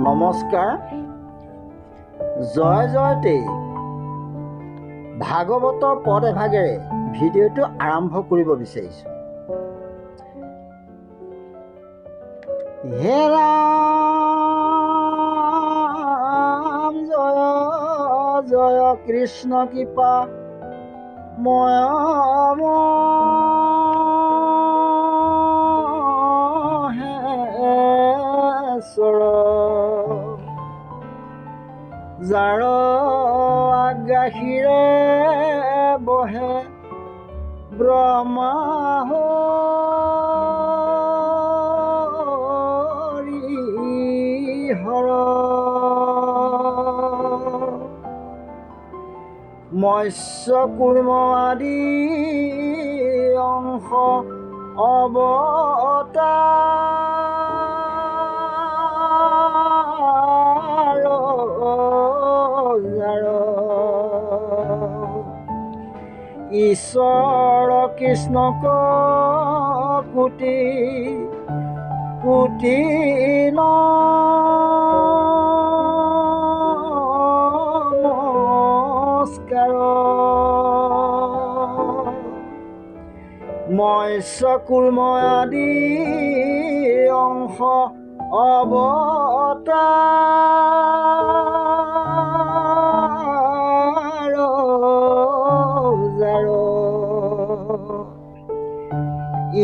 নমস্কাৰ। জয় জয়তে ভাগৱতৰ পদ এভাগেৰে ভিডিঅ'টো আৰম্ভ কৰিব বিচাৰিছোঁ। হে ৰাম জয় জয় কৃষ্ণ কৃপা ময় মহেশ্বৰ যাৰ আগাশীৰে বহে ব্ৰহ্মা হৰ মৎস্য কুৰ্ম আদি অংশ অৱতাৰ ঈশ্বৰ কৃষ্ণ কোটি কোটি নমস্কাৰ। মৎস্য কুৰ্ম আদি অংশ অৱতাৰ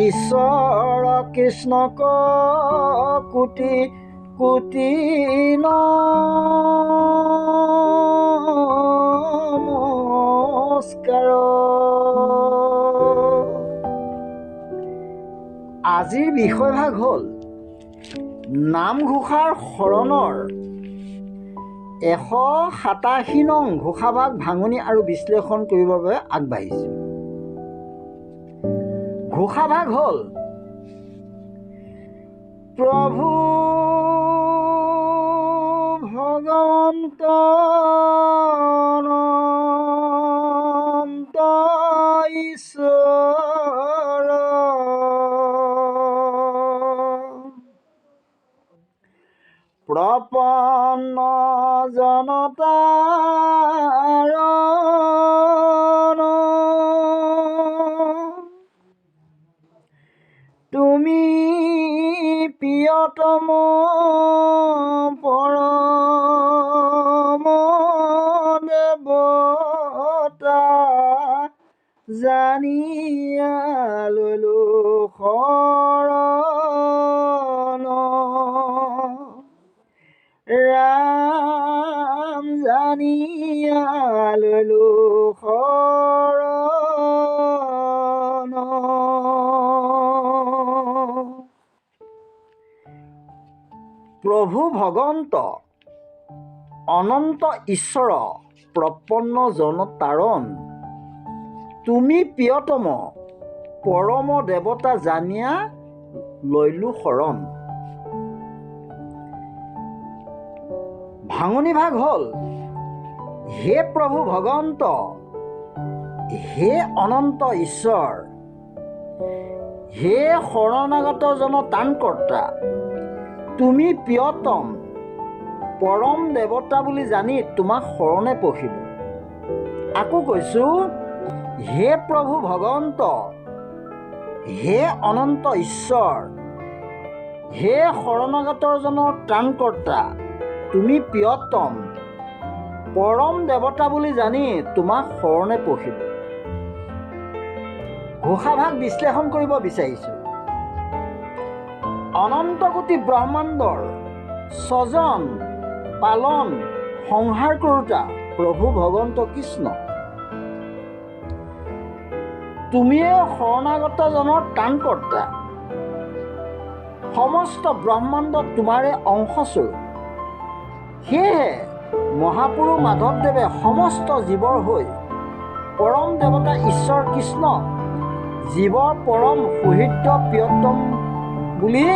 ঈশ্বৰ কৃষ্ণ কোটি কোটি নমস্কাৰ। আজিৰ বিষয়ভাগ হ'ল নামঘোষাৰ শৰণৰ 187 নং ঘোষাভাগ ভাঙনি আৰু বিশ্লেষণ কৰিবৰ বাবে আগবাঢ়িছোঁ। ঘোষাভাগ হ'ল প্ৰভু ভগৱন্ত অনন্ত ঈশ্বৰ প্ৰপন্ন জনতাৰ তুমি প্ৰিয়তম পৰম দেৱতা জানিয়া ললো শৰণ ৰাম জানিয়া ললো শৰণ। প্ৰভু ভগৱন্ত অনন্ত ঈশ্বৰ প্ৰপন্ন জনতাৰণ তুমি প্ৰিয়তম পৰম দেৱতা জানিয়া লৈলো শৰণ। ভাঙনি ভাগ হ'ল হে প্ৰভু ভগৱন্ত হে অনন্ত ঈশ্বৰ হে শৰণাগত জন তানকৰ্তা তুমি প্ৰিয়তম পৰম দেৱতা বুলি জানি তোমাক শৰণে পশিলোঁ। আকৌ কৈছোঁ হে প্ৰভু ভগৱন্ত হে অনন্ত ঈশ্বৰ হে শৰণাগতজনৰ ত্ৰাণকৰ্তা তুমি প্ৰিয়তম পৰম দেৱতা বুলি জানি তোমাক শৰণে পশিলোঁ। ঘোষাভাগ বিশ্লেষণ কৰিব বিচাৰিছোঁ। অনন্ত কোটি ব্ৰহ্মাণ্ডৰ স্বজন পালন সংহাৰ কৰোঁতা প্ৰভু ভগৱন্ত কৃষ্ণ তুমিয়ে শৰণাগতজনৰ ত্ৰাণকৰ্তা সমস্ত ব্ৰহ্মাণ্ড তোমাৰে অংশস্বৰূপ। সেয়েহে মহাপুৰুষ মাধৱদেৱে সমস্ত জীৱৰ হৈ পৰম দেৱতা ঈশ্বৰ কৃষ্ণ জীৱৰ পৰম সুহৃদ প্ৰিয়তম বুলি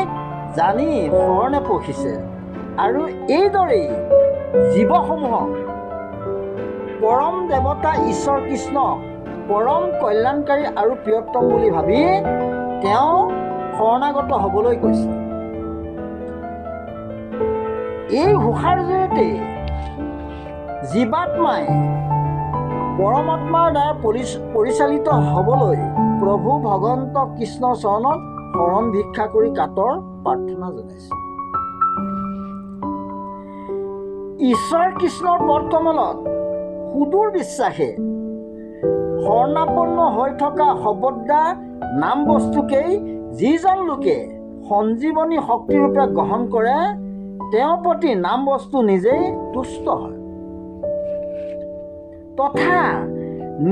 জানি শৰণে পশিছে আৰু এইদৰেই জীৱসমূহক পৰম দেৱতা ঈশ্বৰ কৃষ্ণ পৰম কল্যাণকাৰী আৰু প্ৰিয়তম বুলি ভাবি তেওঁ শৰণাগত হ'বলৈ কৈছে। এই ঘোষাৰ জৰিয়তে জীৱাত্মাই পৰমাত্মাৰ দ্বাৰা পৰিচালিত হ'বলৈ প্ৰভু ভগৱন্ত কৃষ্ণৰ চৰণত শৰণ ভিক্ষা কৰি কাতৰ প্ৰাৰ্থনা জনাইছে। ঈশ্বৰ কৃষ্ণৰ পদকমলত সুদূৰ বিশ্বাসে শৰণাপন্ন হৈ থকা সৰ্বদা নাম বস্তুকেই যিজন লোকে সঞ্জীৱনী শক্তিৰূপে গ্ৰহণ কৰে, তেওঁৰ প্ৰতি নাম বস্তু নিজেই তুষ্ট হয় তথা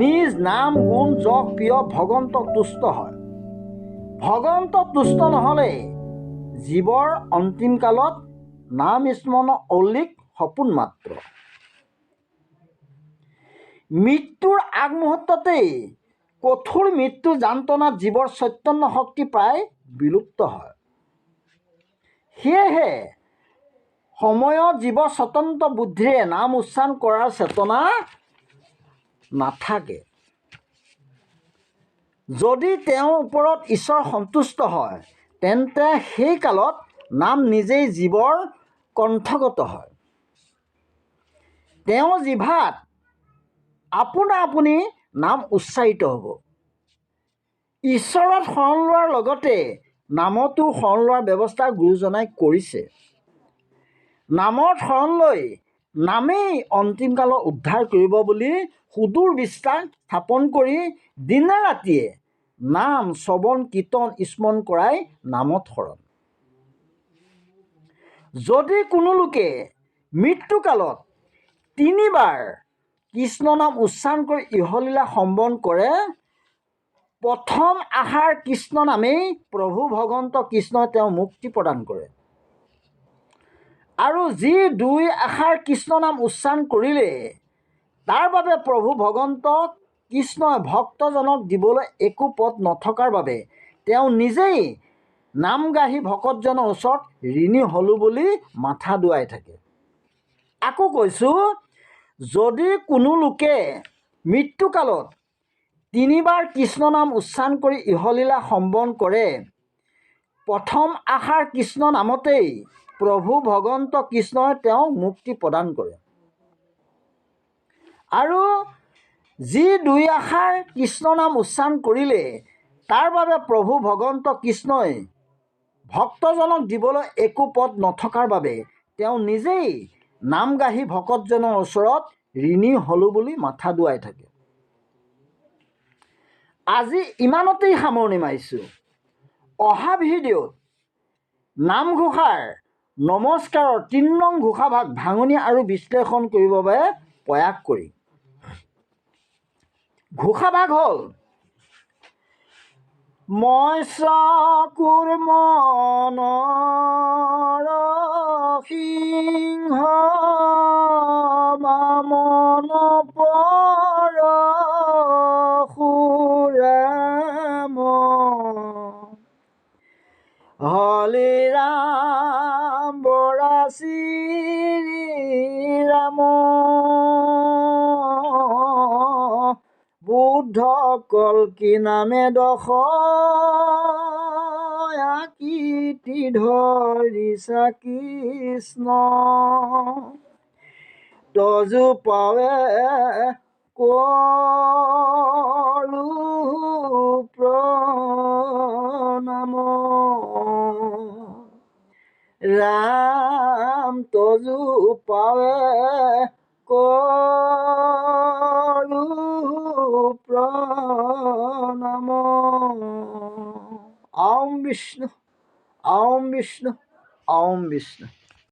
নিজ নাম গুণ যশ প্ৰিয় ভগৱন্ত তুষ্ট হয়। ভগৱন্ত তুষ্ট নহ'লে জীৱৰ অন্তিম কালত নাম স্মৰণ অলিক সপোন মাত্ৰ। মৃত্যুৰ আগমুহূৰ্ততেই কঠোৰ মৃত্যু যান্ত্ৰণাত জীৱৰ চৈতন্য শক্তি প্ৰায় বিলুপ্ত হয়। সেয়েহে সময়ত জীৱ স্বতন্ত্ৰ বুদ্ধিৰে নাম উচ্চাৰণ কৰাৰ চেতনা নাথাকে। যদি তেওঁৰ ওপৰত ঈশ্বৰ সন্তুষ্ট হয়, তেন্তে সেই কালত নাম নিজেই জীৱৰ কণ্ঠগত হয়। তেওঁ জিভাত আপোনা আপুনি নাম উচ্চাৰিত হ'ব। ঈশ্বৰত শৰণ লোৱাৰ লগতে নামতো শৰণ লোৱাৰ ব্যৱস্থা গুৰুজনাই কৰিছে। নামত শৰণ লৈ নামেই অন্তিম কালত উদ্ধাৰ কৰিব বুলি সুদূৰ বিশ্বাস স্থাপন কৰি দিনে ৰাতিয়ে নাম শ্ৰৱণ কীৰ্তন স্মৰণ কৰাই নামত শৰণ। যদি কোনো লোকে মৃত্যুকালত তিনিবাৰ কৃষ্ণ নাম উচ্চাৰণ কৰি ইহলীলা সম্বৰণ কৰে, প্ৰথম আহাৰ কৃষ্ণ নামেই প্ৰভু ভগৱন্ত কৃষ্ণই তেওঁ মুক্তি প্ৰদান কৰে। আৰু যি দুই আষাৰ কৃষ্ণ নাম উচ্চাৰণ কৰিলে, তাৰ বাবে প্ৰভু ভগৱন্ত কৃষ্ণই ভক্তজনক দিবলৈ একো পথ নথকাৰ বাবে তেওঁ নিজেই নাম গাহি ভকতজনৰ ওচৰত ঋণী হ'লোঁ বুলি মাথা দোৱাই থাকে। আকৌ কৈছোঁ, যদি কোনো লোকে মৃত্যুকালত তিনিবাৰ কৃষ্ণ নাম উচ্চাৰণ কৰি ইহলীলা সম্বৰণ কৰে, প্ৰথম আষাৰ কৃষ্ণ নামতেই প্ৰভু ভগৱন্ত কৃষ্ণই তেওঁক মুক্তি প্ৰদান কৰে। আৰু যি দুই আষাৰ কৃষ্ণ নাম উচ্চাৰণ কৰিলে, তাৰ বাবে প্ৰভু ভগৱন্ত কৃষ্ণই ভক্তজনক দিবলৈ একো পথ নথকাৰ বাবে তেওঁ নিজেই নাম গাহি ভকতজনৰ ওচৰত ঋণী হ'লোঁ বুলি মাথা দোৱাই থাকে। আজি ইমানতেই সামৰণি মাৰিছোঁ। অহা ভিডিঅ'ত নামঘোষাৰ নমস্কাৰৰ 3 নং ঘোষাভাগ ভাঙনি আৰু বিশ্লেষণ কৰিবৰ বাবে প্ৰয়াস কৰিম। ঘোষাভাগ হ'ল: মই চকুৰ মনৰ সিংহ বামন পৰশুৰাম, হলি ৰাম বৰা শ্ৰীৰাম, বুদ্ধ কল্কি নামে দশ আকৃতি ধৰিছা কৃষ্ণ, তজু পাৱে কৰো প্ৰণাম, ৰাম তজু পাৱে কৰো প্ৰণাম। ওম বিষ্ণু, ওম বিষ্ণু, ওম বিষ্ণু।